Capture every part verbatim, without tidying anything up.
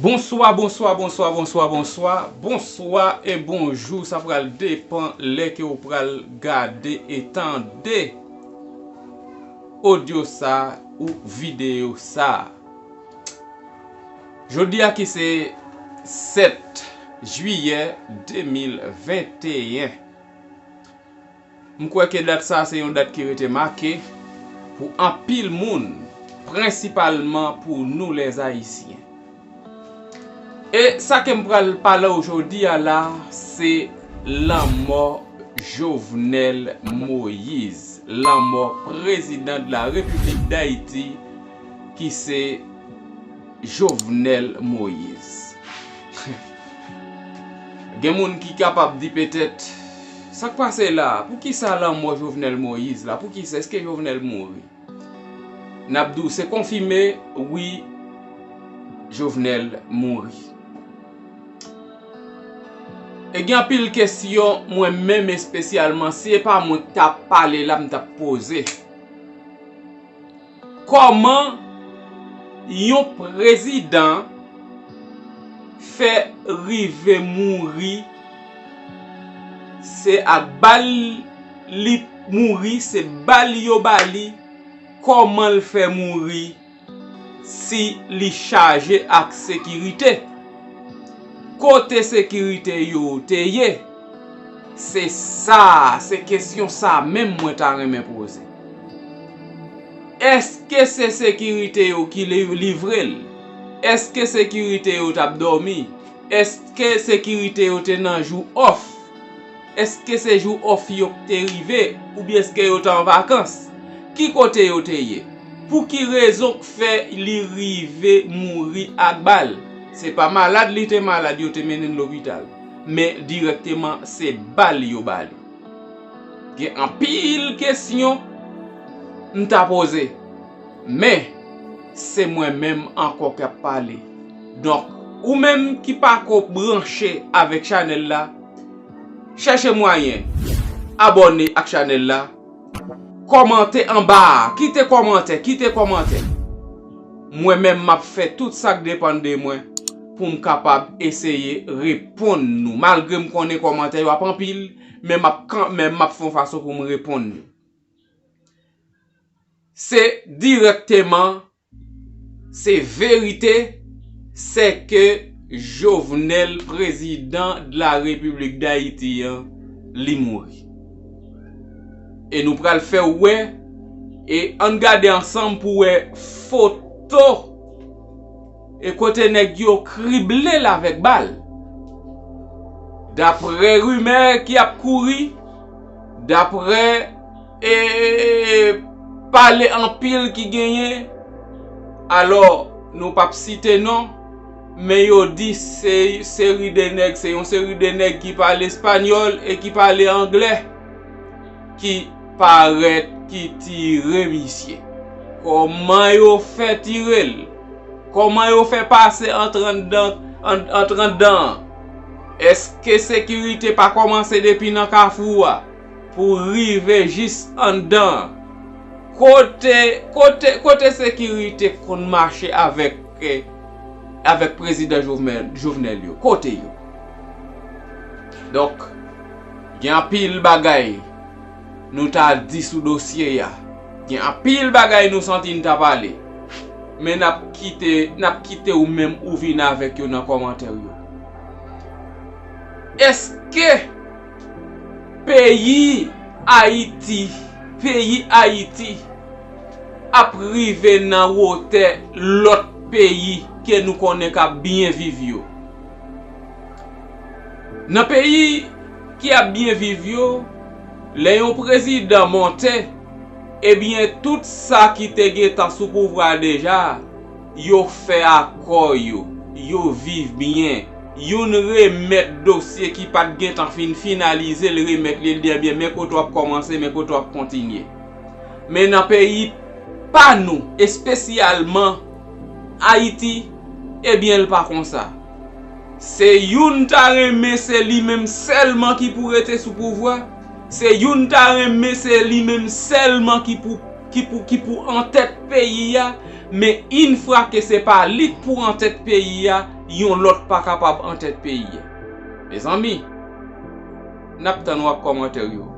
Bonswa, bonswa, bonswa, bonswa, bonswa. Bonswa e bonjou, sa pral depann lè ke w pral gade e tande odyo sa ou videyo sa. Jodi a ki se sèt jiyè de mil venteyen. M kwè ke dat sa se yon dat ki rete make pou anpil moun, prensipalman pou nou lèzayisyen. E sa ke m pral pale w jodi a la, se lanmò Jovenel Moïse, lanmò prezidan de la Repiblik Dayiti ki se Jovenel Moïse. Gen moun ki kapab di petèt, sa k pase la? Poukisa lanmò Jovenel Moïse la? Poukisa? Èske Jovenel mouri? N ap di w se konfime, wi, Jovenel mouri. E gen anpil kesyon, mwen menm espesyalman, si e pa mwen k t ap pale la, m t ap poze. Kòman yon prezidan fè rive mouri? Se ak bal li mouri, se bal yo ba li. Kòman l fè mouri si li chaje ak sekirite? Kote sekirite yo te ye? Se sa, se kesyon sa menm mwen ta renmen poze. Èske se sekirite yo ki li-, livre l? Èske sekirite yo t ap dòmi? Èske sekirite yo te nan jou òf? Èske se jou òf yo k te rive? Oubyen èske yo t an vakans? Ki kote yo te ye? Pou ki rezon k fè li rive mouri ak bal? Se pa malad li te malad, yo te mennen l lopital. Men dirèkteman, se bal yo ba li. Gen anpil kesyon m ta poze. Men, se mwen menm ankò k ap pale. Donk, ou menm ki pa ko branche avèk chanèl la, chèche mwayen abòne ak chanèl la, kòmante anba a, kite kòmantè, kite kòmantè. Mwen menm, m ap fè tout sa k depann de mwen pou m kapab eseye reponn nou. Malgre m konnen kòmantè yo ap anpil, men m ap kanmenm, m ap fè yon fason pou m reponn nou. Se dirèkteman, se verite, se ke Jovenel, prezidan de la Repiblik Dayiti an, li mouri. E nou pral fè w wè, e ann gade ansanm pou wè foto, e kote nèg yo krible l avèk bal. Daprè rimè ki ap kouri, daprè e pale anpil ki genyen. Alò, nou p ap site non, men yo di se seri de nèg, se yon seri de nèg ki pale espanyòl e ki pale anglè, ki parèt ki tire misye. Kòman yo fè tire l? Kòman yo fè pase ant anndan, ant, ant anndan an? Èske sekirite pa kòmanse depi nan kafou a pou rive jis anndan an? Kote, kote, kote sekirite konn mache avèk, eh, avèk prezidan Jovenel, Jovenel yo? Kote yo? Donk, gen anpil bagay nou ta di sou dosye a. Gen anpil bagay nou santi n ta pale. Men n ap kite, n ap kite ou menm ou vin avèk yo nan kòmantè yo. Èske peyi Ayiti, peyi Ayiti ap rive nan wotè lòt peyi ke nou konnen k ap byen viv yo? Nan peyi ki ap byen viv yo, lè yon prezidan monte, ebyen, tout sa ki te gentan sou pouvwa a deja, yo fè akò yo, yo viv byen, youn remèt dosye ki pa t gentan fin finalize, l remèt li, l di, ebyen, men kote w ap kòmanse, men kote w ap kontinye. Men nan peyi pa nou, espesyalman Ayiti, ebyen, l pa konsa. Se youn ta renmen se li menm sèlman ki pou rete sou pouvwa, Se youn ta renmen se li menm sèlman ki pou ki pou ki pou antèt peyi a, men in fwa ke se pa li k pou antèt peyi a, yon lòt pa kapab antèt peyi a. Mezanmi, n ap tann w ak kòmantè yo.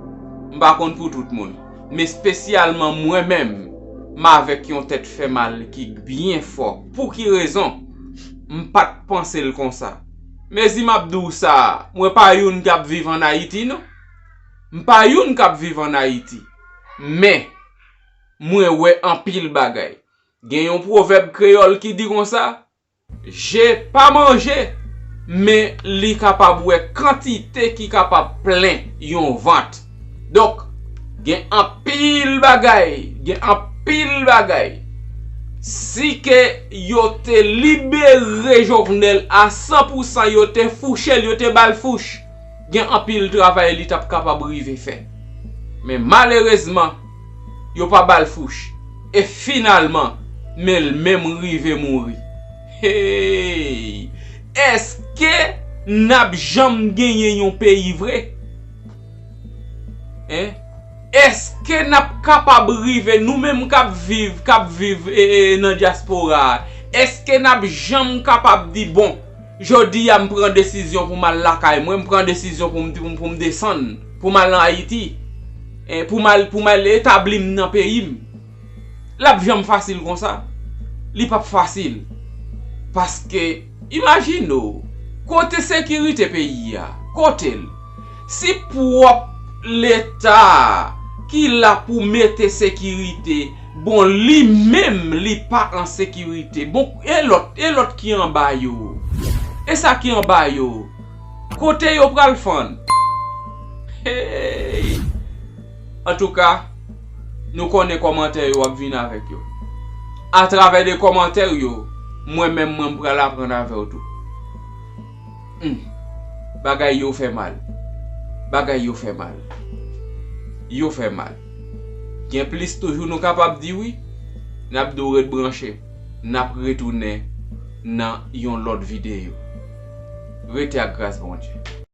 M pa konn pou tout moun, men espesyalman mwen menm, m avèk yon tèt fè mal ki byen fò. Pou ki rezon? M pa t panse l konsa. Mezi m ap di w sa, mwen pa youn k ap viv ann Ayiti non. M pa youn k ap viv ann Ayiti. Men, mwen wè anpil bagay. Gen yon pwovèb kreyòl ki di konsa, je pa manje, men li kapab wè kantite ki kapab plen yon vant. Donk, gen anpil bagay, gen anpil bagay. Si ke yo te libere Jovenel a san pou san, yo te fouche l, yo te ba l fouch, gen anpil travay li t ap kapab rive fè. Men malerezman, yo pa ba l fouch. E finalman, men l menm rive mouri. Hey! Èske n ap janm genyen yon peyi vre? Hein? Èske n ap kapab rive, nou menm k ap viv, k ap viv e, e, nan dyaspora a, èske n ap janm kapab di, bon, jodi a m pran desizyon pou m al lakay mwen, m pran desizyon pou m, pou m, pou m desann, pou m al ann Ayiti, eh, pou m al, pou m al etabli m nan peyi m? L ap janm fasil konsa? Li p ap fasil. Paske, imajine w, kote sekirite peyi a? Kote l? Si pwòp Leta a ki la pou mete sekirite, bon, li menm, li pa an sekirite. Bon, e lòt, e lòt ki anba yo? E sa ki anba yo? Kote yo pral fann? Hey! Antouka, nou konnen kòmantè yo w ap vin avèk yo. Atravè de kòmantè yo, mwen menm mwen pral aprann avè w tou. Hmm. Bagay yo fè mal. Bagay yo fè mal. Yo fè mal. Gen plis toujou nou kapab di wi. N ap di w ret branche. N ap retounen nan yon lòt videyo. Rete ak gras Bondye.